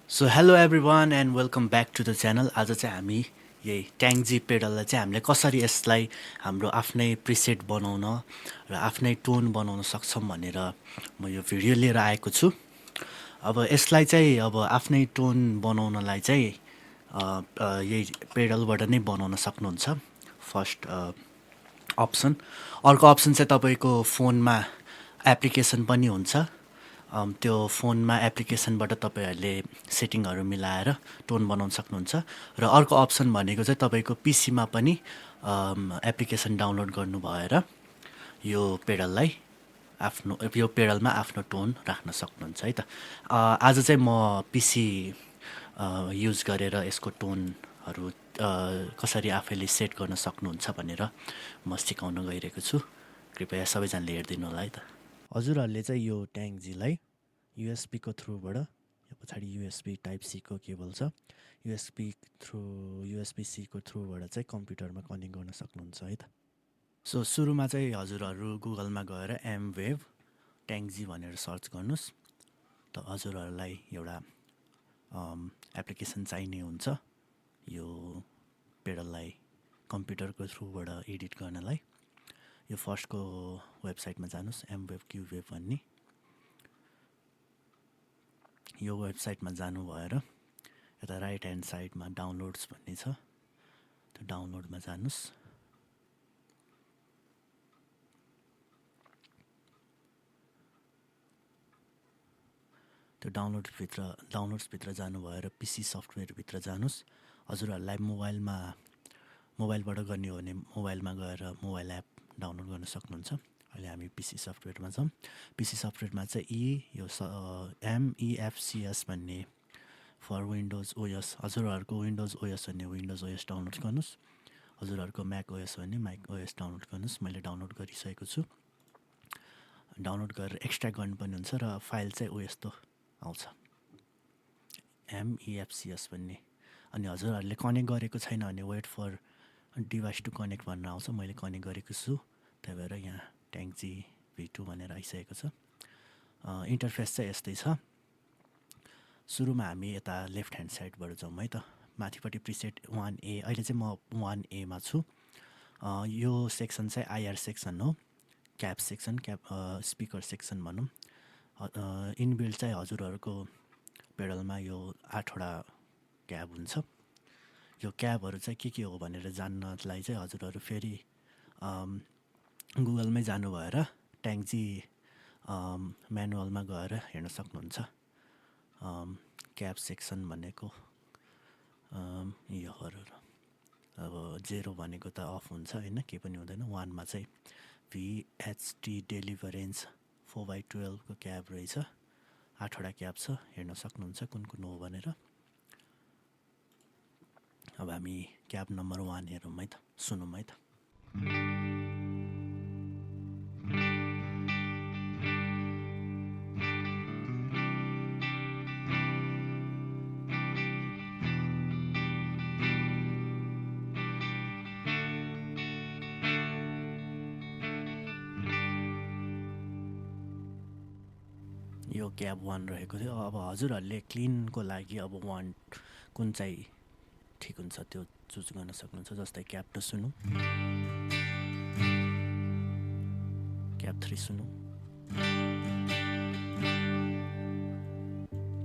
So hello everyone and welcome back to the channel. आज चाहिँ हामी यही ट्याङ्जी पेडललाई चाहिँ हामीले कसरी यसलाई हाम्रो आफ्नै प्रिसेट बनाउन र आफ्नै टोन बनाउन सक्छौँ भनेर म यो भिडियो लिएर आएको छु। अब यसलाई चाहिँ अब आफ्नै टोन बनाउनलाई चाहिँ यही पेडलबाट नै बनाउन सक्नुहुन्छ। First option. अर्को अप्सन चाहिँ तपाईँको फोनमा एप्लिकेसन पनि हुन्छ। त्यो फोनमा एप्लिकेसनबाट तपाईँहरूले सेटिङहरू मिलाएर टोन बनाउन सक्नुहुन्छ। र अर्को अप्सन भनेको चाहिँ तपाईँको पिसीमा पनि एप्लिकेसन डाउनलोड गर्नु भएर यो पेडललाई यो पेडलमा आफ्नो टोन राख्न सक्नुहुन्छ है त। आज चाहिँ म पिसी युज गरेर यसको टोनहरू कसरी आफैले सेट गर्न सक्नुहुन्छ भनेर म सिकाउन गइरहेको छु। कृपया सबैजनाले हेरिदिनु होला है त। हजुरहरूले चाहिँ यो ट्याङ्जीलाई युएसबीको थ्रुबाट, यो पछाडि युएसबी टाइप सीको केबल छ, युएसबी सीको थ्रुबाट चाहिँ कम्प्युटरमा कनेक्ट गर्न सक्नुहुन्छ है त। सो सुरुमा चाहिँ हजुरहरू गुगलमा गएर एमवेभ ट्याङ्जी भनेर सर्च गर्नुहोस्। त हजुरहरूलाई एउटा एप्लिकेसन चाहिने हुन्छ यो पेडललाई कम्प्युटरको थ्रुबाट एडिट गर्नलाई। यो फर्स्टको वेबसाइटमा जानुहोस्, एमवेभ क्युवेभ भन्ने। यो वेबसाइटमा जानु भएर यता राइट ह्यान्ड साइडमा डाउनलोड्स भन्ने छ, त्यो डाउनलोडमा जानुहोस्। त्यो डाउनलोड्सभित्र जानु भएर पिसी सफ्टवेयरभित्र जानुहोस्। हजुरहरूलाई मोबाइलबाट गर्ने हो भने मोबाइलमा गएर मोबाइल एप डाउनलोड गर्न सक्नुहुन्छ। अहिले हामी पिसी सफ्टवेयरमा छौँ। पिसी सफ्टवेयरमा चाहिँ यो MEFCS भन्ने फर विन्डोज ओएस, हजुरहरूको विन्डोज ओएस भन्ने विन्डोज ओएस डाउनलोड गर्नुहोस्। हजुरहरूको म्याक ओएस भने म्याक ओएस डाउनलोड गर्नुहोस्। मैले डाउनलोड गरिसकेको छु। डाउनलोड गरेर एक्सट्र्याक्ट गर्नुपर्ने हुन्छ र फाइल चाहिँ यस्तो आउँछ, MEFCS भन्ने। अनि हजुरहरूले कनेक्ट गरेको छैन भने wait for device to connect भनेर आउँछ। मैले कनेक्ट गरेको छु, त्यही भएर यहाँ ट्याङ्जी V2 भनेर आइसकेको छ। इन्टरफेस चाहिँ यस्तै छ। सुरुमा हामी यता लेफ्ट ह्यान्ड साइडबाट जाउँ है त। माथिपट्टि प्रिसेट 1A, अहिले चाहिँ म 1A मा छु। यो सेक्सन चाहिँ IR सेक्सन हो, क्याप सेक्सन, स्पिकर सेक्सन भनौँ। इनबिल्ड चाहिँ हजुरहरूको पेडलमा यो 8वटा क्याब हुन्छ। यो क्याबहरू चाहिँ के हो भनेर जान्नलाई चाहिँ हजुरहरू फेरि गुगलमै जानु भएर ट्याङ्जी म्यानुअलमा गएर हेर्न सक्नुहुन्छ। क्याब सेक्सन भनेको योहरू, अब 0 भनेको त अफ हुन्छ होइन, केही पनि हुँदैन। 1मा चाहिँ VHT डेलिभरेन्स 4x12 को क्याब रहेछ, 8वटा क्याब छ, हेर्न सक्नुहुन्छ कुन कुन हो भनेर। अब हामी क्याब नम्बर 1 हेरौँ है त, सुनौँ है त। यो क्याब 1 रहेको थियो। अब हजुरहरूले क्लिनको लागि अब 1 कुन चाहिँ ठिक हुन्छ त्यो चुज गर्न सक्नुहुन्छ। जस्तै क्याब 2 सुनौँ, क्याब 3 सुनौँ,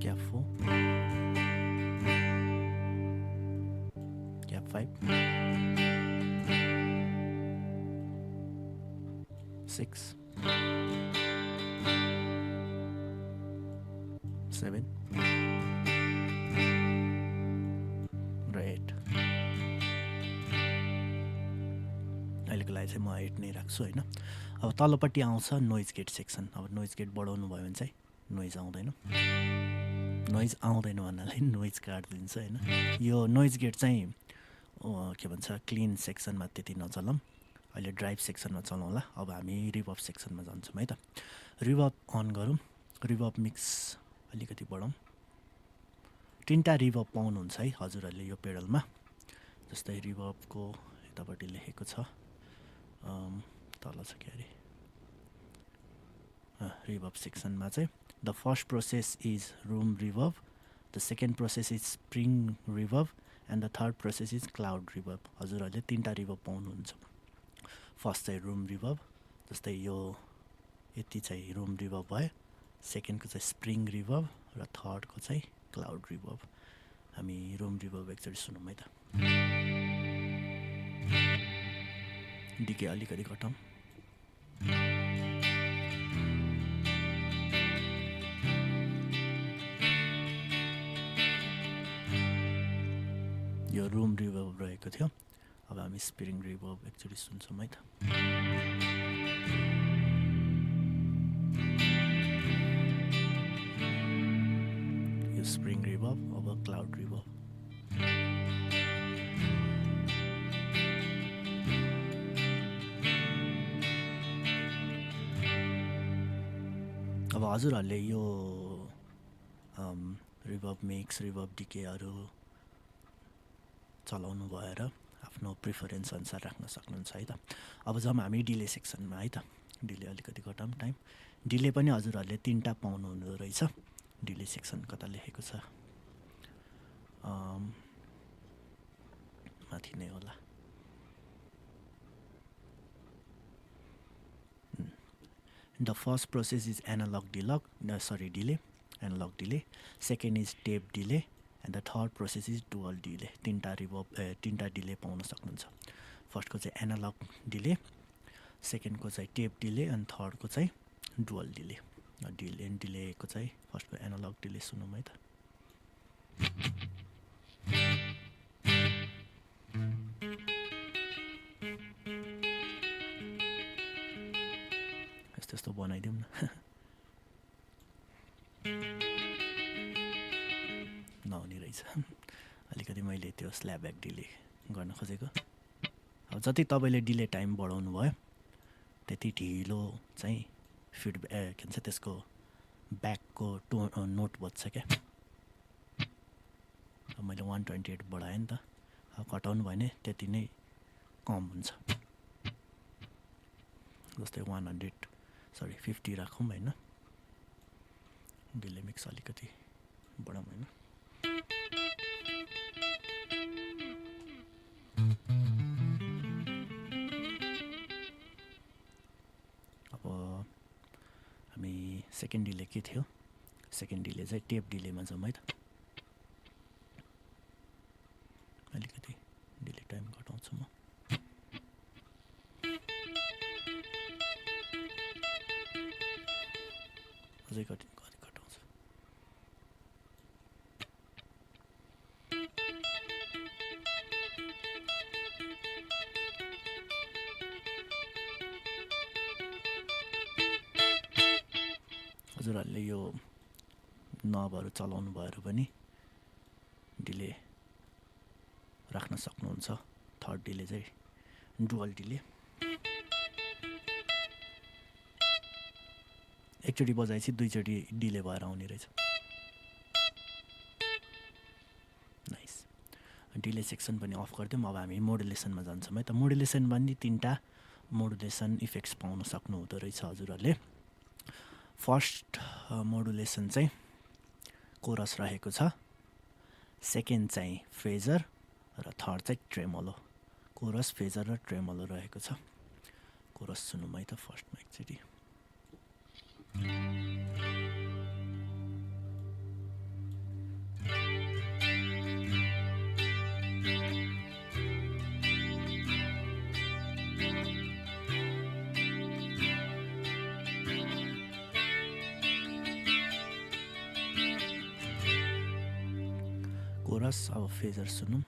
क्याब 4, क्याब 5, 6, 7 र 8। अहिलेको लागि चाहिँ म 8 नै राख्छु होइन। अब तल्लोपट्टि आउँछ नोइज गेट सेक्सन। अब नोइज गेट बढाउनु भयो भने चाहिँ नोइज आउँदैन भन्नाले नोइज काटिदिन्छ होइन। यो नोइज गेट चाहिँ के भन्छ क्लिन सेक्सनमा त्यति नचलाऊँ, अहिले ड्राइभ सेक्सनमा चलाउँला। अब हामी रिभर्ब सेक्सनमा जान्छौँ है त। रिभर्ब अन गरौँ, रिभर्ब मिक्स अलिकति बढाउँ। 3टा रिभर्ब पाउनुहुन्छ है हजुरहरूले यो पेडलमा। जस्तै रिभर्बको यतापट्टि लेखेको छ, तल छ के अरे, रिभर्ब सेक्सनमा चाहिँ the first process is room reverb the second process is spring reverb and the third process is cloud reverb. हजुरहरूले तिनवटा रिभर्ब पाउनुहुन्छ। फर्स्ट चाहिँ रुम रिभर्ब, जस्तै यो यति चाहिँ रुम रिभर्ब भयो, सेकेन्डको चाहिँ स्प्रिङ रिभर्ब र थर्डको चाहिँ क्लाउड रिभर्ब। हामी रुम रिभर्ब एकचोटि सुनौँ है त। डिके अलिकति घटाउँ। यो रुम रिभर्ब रहेको थियो। अब हामी स्प्रिङ रिभर्ब एकचोटि सुन्छौँ है त। यो स्प्रिङ रिभर्ब, अब क्लाउड रिभर्ब। अब हजुरहरूले यो रिभर्ब मिक्स, रिभर्ब डिकेहरू चलाउनु भएर आफ्नो प्रिफरेन्स अनुसार राख्न सक्नुहुन्छ है त। अब जाउँ हामी डिले सेक्सनमा है त। डिले अलिकति घटाउँ टाइम। डिले पनि हजुरहरूले तिनवटा पाउनु हुँदो रहेछ। डिले सेक्सन कता लेखेको छ, माथि नै होला। The first process is analogue delay, analogue delay. Second is tape delay and the third process is dual delay. तिनवटा डिले पाउन सक्नुहुन्छ। फर्स्टको चाहिँ एनालग डिले, सेकेन्डको चाहिँ टेप डिले एन्ड थर्डको चाहिँ डुअल डिले। डिलेको चाहिँ फर्स्टको एनालग डिले सुनौँ है त। यस्तो बनाइदिउँ न। नहुने रहेछ, अलिकति मैले त्यो स्ल्याब ब्याक डिले गर्न खोजेको। अब जति तपाईँले डिले टाइम बढाउनु भयो त्यति ढिलो चाहिँ फिडब्याक के भन्छ त्यसको ब्याकको नोट बज्छ क्या। अब मैले 128 बढाएँ नि त, अब घटाउनु भयो भने त्यति नै कम हुन्छ। जस्तै 50 राखौँ होइन। डिले मिक्स अलिकति बढाउँ होइन। अब हामी सेकेन्ड डिले के थियो, सेकेन्ड डिले चाहिँ टेप डिलेमा जाउँ है त। अलिकति डिले टाइम घटाउँछु म। अझै घटाउँछु। हजुरहरूले यो नबहरू चलाउनु भएर पनि डिले राख्न सक्नुहुन्छ। थर्ड डिले चाहिँ डुअल डिले। एकचोटि बजाएपछि दुईचोटि डिले भएर आउने रहेछ। नाइस। डिले सेक्सन पनि अफ गरिदिउँ। अब हामी मोडुलेसनमा जान्छौँ है त। मोडुलेसनमा पनि तिनवटा मोडुलेसन इफेक्ट्स पाउन सक्नु हुँदो रहेछ हजुरहरूले। फर्स्ट मोडुलेसन चाहिँ कोरस रहेको छ, सेकेन्ड चाहिँ फेजर र थर्ड चाहिँ ट्रेमोलो। कोरस, फेजर र ट्रेमोलो रहेको छ। कोरस सुनौँ है त फर्स्टमा एकचोटि। कोरस। अब फेजर सुनौँ।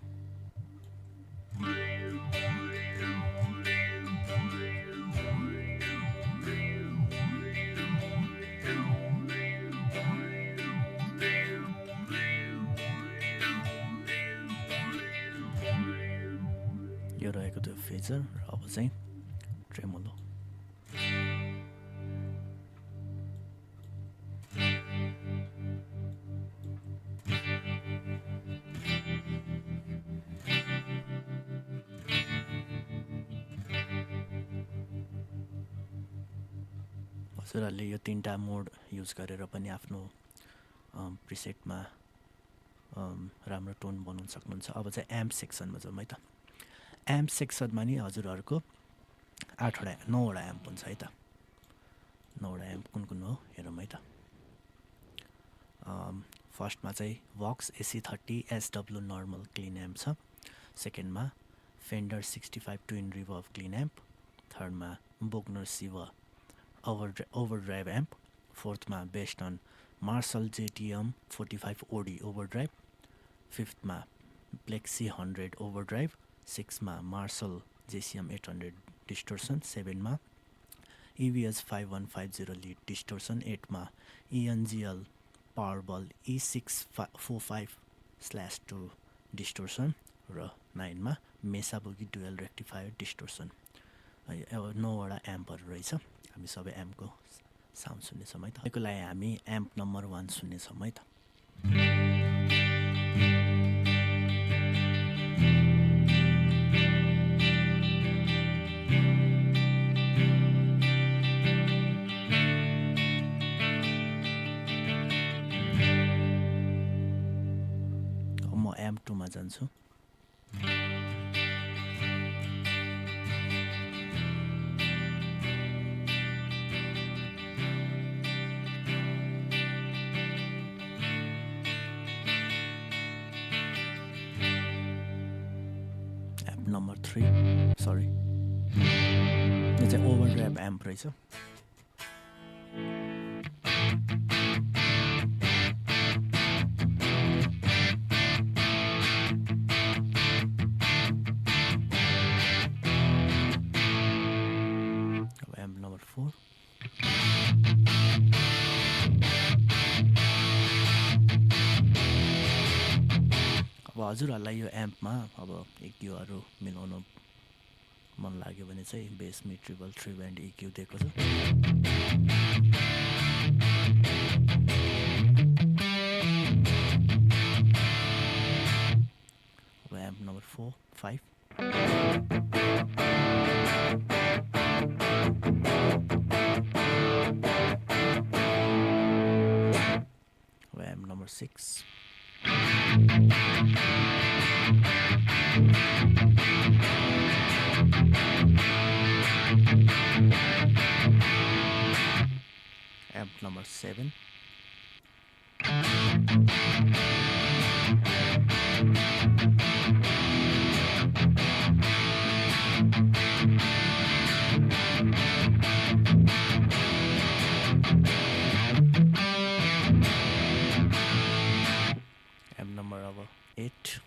यो रहेको थियो फेजर र अब चाहिँ ट्रेमोलो। हजुरहरूले यो तिनवटा मोड युज गरेर पनि आफ्नो प्रिसेटमा राम्रो टोन बनाउन सक्नुहुन्छ। अब चाहिँ एम्प सेक्सनमा जाउँ है त। एम्प सेक्सनमा नि हजुरहरूको 9वटा एम्प हुन्छ है त। 9वटा एम्प कुन हो हेरौँ है त। फर्स्टमा चाहिँ Vox AC30 SW normal clean amp छ। सेकेन्डमा Fender 65 twin reverb clean amp. थर्डमा बोग्नर सिभर ओभरड्राइभ एम्प। फोर्थमा based on Marshall JTM 45 OD overdrive. फिफ्थमा प्लेक्सी 100 ओभरड्राइभ। सिक्समा मार्सल JCM 800 डिस्टोर्सन। सेभेनमा EVS 5150 लिड डिस्टोर्सन। 8मा ENGL पावरबल E645/2 डिस्टोर्सन र 9मा मेसाबुगी डुएल रेक्टिफायर डिस्टोर्सन। 9वटा एम्पहरू रहेछ। हामी सबै एम्पको साउन्ड सुन्नेछौँ है त। यसको लागि हामी एम्प नम्बर 1 सुन्नेछौँ है त। म एम्प 2 मा जान्छु। एम्प नम्बर 3 सरी, यो चाहिँ ओभरड्राइभ एम्प रहेछ। एम्प नम्बर 4 अब हजुरहरूलाई यो एम्पमा अब EQहरू मिलाउन मन लाग्यो भने चाहिँ बेस मिड ट्रिबल 3 ब्यान्ड EQ दिएको छ। अब एम्प नम्बर 4 5 अब amp number 6 amp number 7 amp number अब 8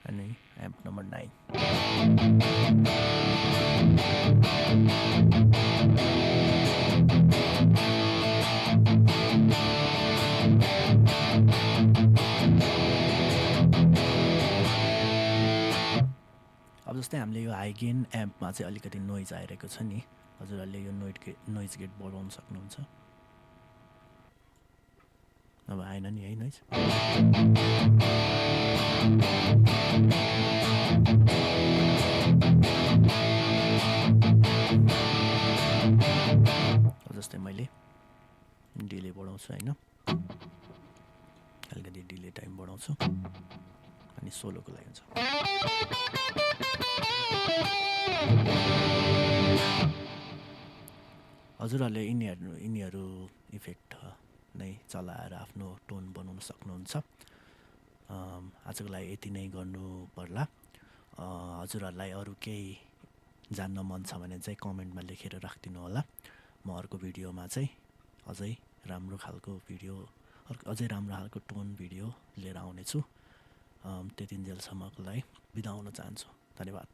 अनि एम्प नम्बर 9 अब जस्तै हामीले यो हाई गेन एम्पमा चाहिँ अलिकति नोइज आइरहेको छ नि, हजुरहरूले यो नोइज गेट बढाउन सक्नुहुन्छ। अब आएन नि है नोइज। जस्तै मैले डिले बढाउँछु होइन, अलिकति डिले टाइम बढाउँछु अनि सोलोको लागि हुन्छ। हजुरहरूले यिनीहरू इफेक्ट नै चलाएर आफ्नो टोन बनाउन सक्नुहुन्छ। आजको लागि यति नै गर्नु पर्ला। हजुरहरूलाई अरू केही जान्न मन छ भने चाहिँ कमेन्टमा लेखेर राखिदिनु होला। म अर्को भिडियोमा चाहिँ अझै राम्रो खालको टोन भिडियो लिएर आउनेछु। त्यतिन्जेलसम्मको लागि बिदा हुन चाहन्छु। धन्यवाद।